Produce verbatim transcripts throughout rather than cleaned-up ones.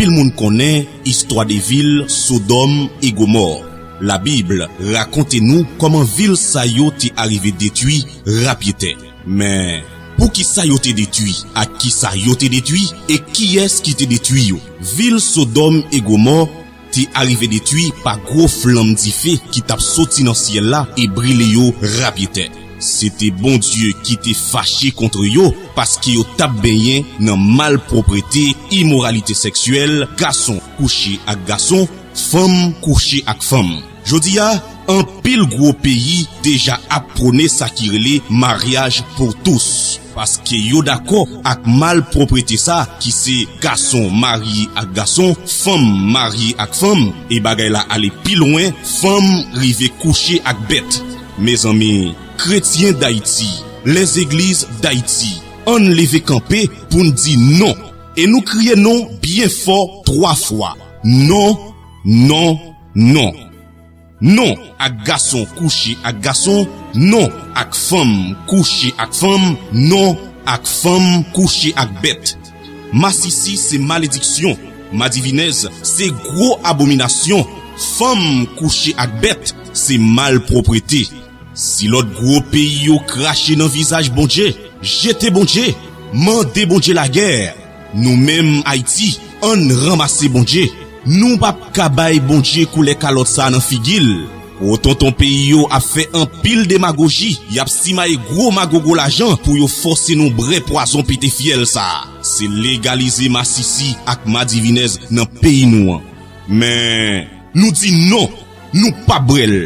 Anpil moun konnen istwa de vil Sodòm e Gomò. Labib rakonte nou kòman vil sa yo te arive detwi rapyetè. Men, poukisa yo te detwi? Ak kisa yo te detwi? E kiyès ki te detwi yo? Vil Sodòm e Gomò te arive detwi pa gwo flanm dife ki t ap soti nan syèl la e brile yo rapyetè. Se te Bondye ki te fache kont yo, paske yo t ap benyen nan malpwoprete, imoralite sèksyèl, gason kouche ak gason, fanm kouche ak fanm. Jodi a, anpil gwo peyi deja ap pwone sa ki rele maryaj pou tous, paske yo dakò ak malpwoprete sa ki se gason marye ak gason, fanm marye ak fanm, e bagay la ale pi lwen, fanm rive kouche ak bèt. Mezanmi, kretyen Dayiti, lèzegliz Dayiti, ann leve kanpe pou n di non. E nou kriye non byen fò twa fwa. Non, non, non. Non ak gason kouche ak gason, non ak fanm kouche ak fanm, non ak fanm kouche ak bèt. Masisi se malediksyon, madivinèz se gwo abominasyon, fanm kouche ak bèt se malpwoprete. Si lòt gwo peyi yo krache nan vizaj Bondye, jete Bondye, mande Bondye lagè, nou menm Ayiti, ann ranmase Bondye. Nou p ap ka bay Bondye koulè kalòt sa a nan figi l. Gwo tonton peyi yo ap fè anpil demagoji, y ap simaye gwo magogo lajan pou yo fòse nou bwè pwazon pete fyèl sa a. Se legalize masisi ak madivinèz nan peyi nou an. Men, nou di non, nou p ap bwè l.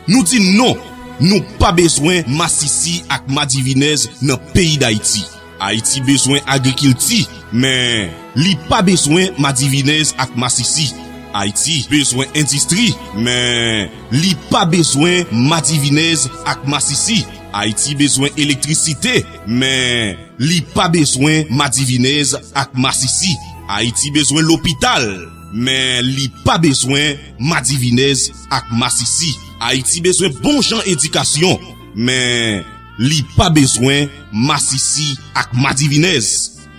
Nou di non, nou pa bezwen masisi ak madivinèz nan peyi Dayiti. Ayiti bezwen agrikilti, men li pa bezwen madivinèz ak masisi. Ayiti bezwen endistri, men li pa bezwen madivinèz ak masisi. Ayiti bezwen elektrisite, men li pa bezwen madivinèz ak masisi. Ayiti bezwen lopital, men li pa bezwen madivinèz ak masisi. Ayiti bezwen bon jan edikasyon, men li pa bezwen masisi ak madivinèz.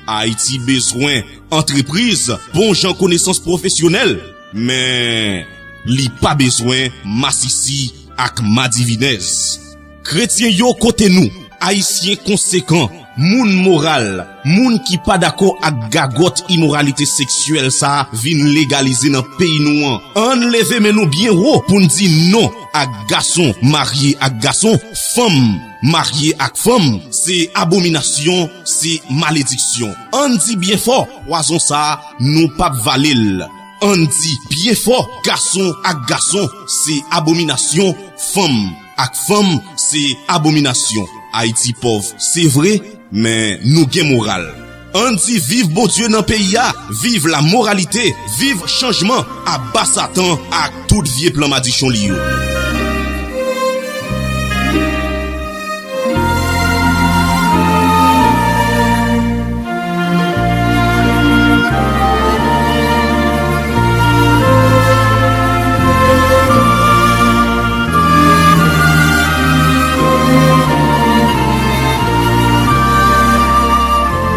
Ayiti bezwen antrepriz, bon jan konesans pwofesyonèl, men li pa bezwen masisi ak madivinèz. Kretyen yo, kote nou? Ayisyen konsekan, moun moral, moun ki pa dakò ak gagòt imoralite seksyèl sa a vin legalize nan peyi nou an. Ann leve men nou byen wo pou n di non ak gason marye ak gason, fanm marye ak fanm. Se abominasyon, se malediksyon. Ann di byen fò, pwazon sa a, nou p ap vale l. Ann di byen fò, gason ak gason, se abominasyon, fanm ak fanm, se abominasyon. Ayiti pòv, se vre, men nou gen moral. Ann di viv Bondye nan peyi a, viv lamoralite, viv chanjman, aba Satan ak tout vye plan madichon li yo.